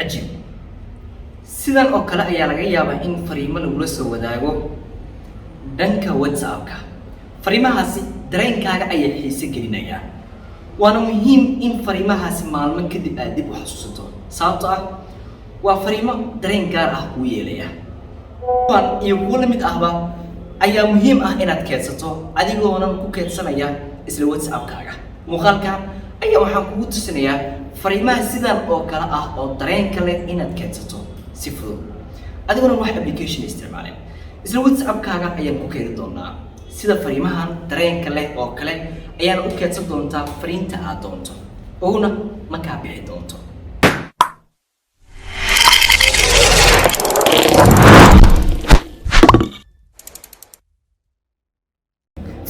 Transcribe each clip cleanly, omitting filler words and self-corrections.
Cajiib! Sidan oo kale ayaa laga yaabaa in fariimo lagula soo wadaago dhanka WhatsApp-ka. Fariimahaasi dareenkaaga ayaa xiise gelinayaan, waana muhiim in fariimahaasi maalmo kadib aad dib u xasuusato, sababto ah waa fariimo dareen gaar ah kuu yeelaya. Kuwan iyo kuwo la mid ahba ayaa muhiim ah inaad keedsato, adigoonan ku keedsanaya isla WhatsApp-kaaga. Muuqaalkan ayaa waxaan kugu tusinayaa fariimaha sidan oo kale ah oo dareenka leh inaad keedsato si fudud, adigoonan wax application isticmaalin. Isla WhatsApp-kaaga ayaan ku keedi doonaa. Sida fariimahan dareenka leh oo kale ayaana u keedsan doontaa fariinta aad doonto, oguna ma kaa bixi doonto.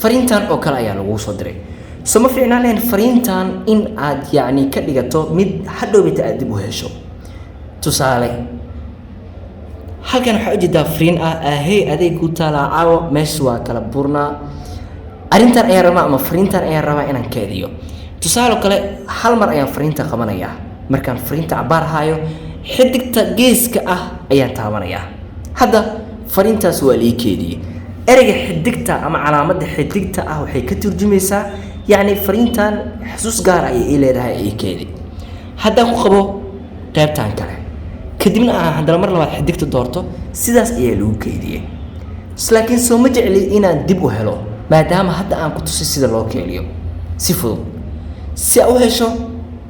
Fariintan oo kale ayaa laguu soo diray. So ma fiicnaan lahayn fariintan in aad yacni ka dhigato mid hadhowbita aad dib u hesho? Tusaale, halkan waxaa ujeedaa fariin ah: "Ahey, adeeg ku taalaa caawa, meesha waa kala burnaa." Arrintan ayaan rabaa ama fariintan ayaan rabaa inaan keediyo. Tusaale kale, hal mar ayaan fariinta qabanayaa. Markaan fariinta cabaar haayo, xidigta geeska ah ayaan taabanayaa. Hadda fariintaas waa lii keediyey. Ereyga xidigta ama calaamadda xidigta ah waxay ka turjumaysaa yacni fariintan xusuus gaar ayay ii leedahay, ii keedi. Haddaan ku qabo qaybtan kale, kadibna aan haddana mar labaad xidigta doorto, sidaas ayaa lagu keydiyey. Laakiin soo ma jecli inaan dib u helo, maadaama hadda aan ku tusay sida loo keeliyo si fudud? Si aa u hesho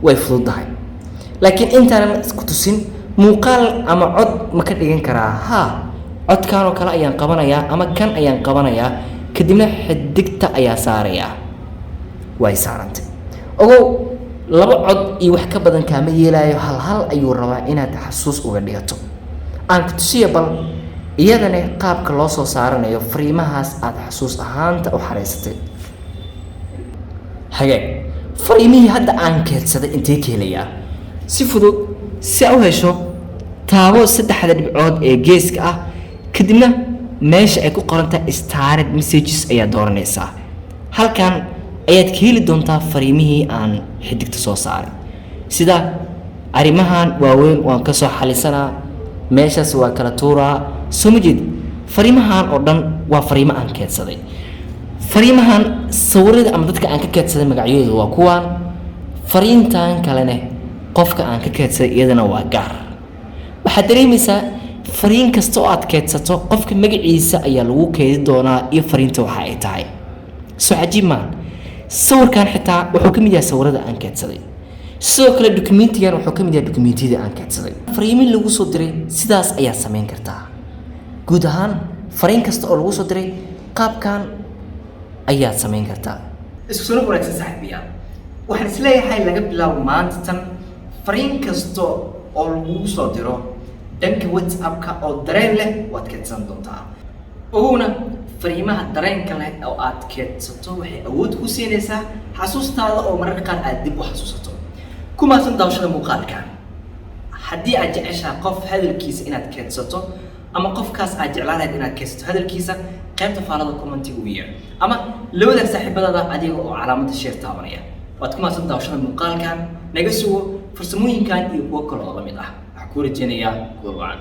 way fududahay, laakiin intaanan ku tusin, muuqaal ama cod ma ka dhigan karaa? Haa, codkan oo kale ayaan qabanayaa ama kan ayaan qabanayaa, kadibna xidigta ayaa saarayaa. Way saarantay. Ogow, laba cod iyo wax ka badan kaama yeelaayo, hal hal ayuu rabaa inaad xasuus uga dhigato. Aan ku tusiya bal iyadana qaabka loo soo saaranayo fariimahaas aad xasuus ahaanta u xareysatay. Hagaag, fariimihii hadda aan keedsaday intee ka helayaa? Si fudud si aa u hesho, taabo saddexda dhibcood ee geeska ah, kadibna meesha ay ku qorantahay "Starred messages" ayaa dooranaysaa. Halkan ayaad ka heli doontaa fariimihii aan xidigta soo saaray, sida "Arrimahan waaweyn waan kasoo xalisanaa, meeshaas waa kala tuuraa." Soo ma jeed? Fariimahan oo dhan waa fariimo aan keedsaday. Fariimahan sawirada ama dadka aan ka keedsaday magacyadooda waa kuwaan. Fariintan kalene qofka aan ka keedsaday iyadana waa gaar. Waxaad dareemaysaa fariin kasta oo aad keedsato, qofka magaciisa ayaa lagu keedi doonaa iyo fariinta waxa ay tahay. Soo cajiib maaha? Sawirkan xitaa wuxuu ka mid yahay sawirada aan keedsaday. Sidoo kale dukumentigan wuxuu ka mid yahay dukumentiyada aan keedsaday. Fariimin lagu soo diray sidaas ayaad samayn kartaa. Guud ahaan fariin kasta oo lagu soo diray qaabkan ayaad samayn kartaa. Isku soo wanaagsan, saaxiibayaal. Waxaan isleeyahay laga bilaabo maanta tan, fariin kasta oo lagugu soo diro dhanka WhatsApp-ka oo dareen leh waad keedsan doontaa. Ogowna, fariimaha dareenka leh oo aad keedsato waxay awood ku siinaysaa xasuustaada oo mararka qaar aad dib u xasuusato. Ku mahadsan daawashada muuqaalka. Haddii aad jeceshaha qof hadalkiisa inaad keedsato ama qofkaas aad jeclaan lahayd inaad keedsato hadalkiisa, qaybta faalada commentiga u yeer ama la wadaag saaxiibadada adiga oo calaamadda share taabanaya. Waad ku mahadsan daawashada muuqaalkan. Naga sugo farsamooyinkan iyo kuwo kale oo la mid ah. Waxaan kuu rajeynayaa guul wacan.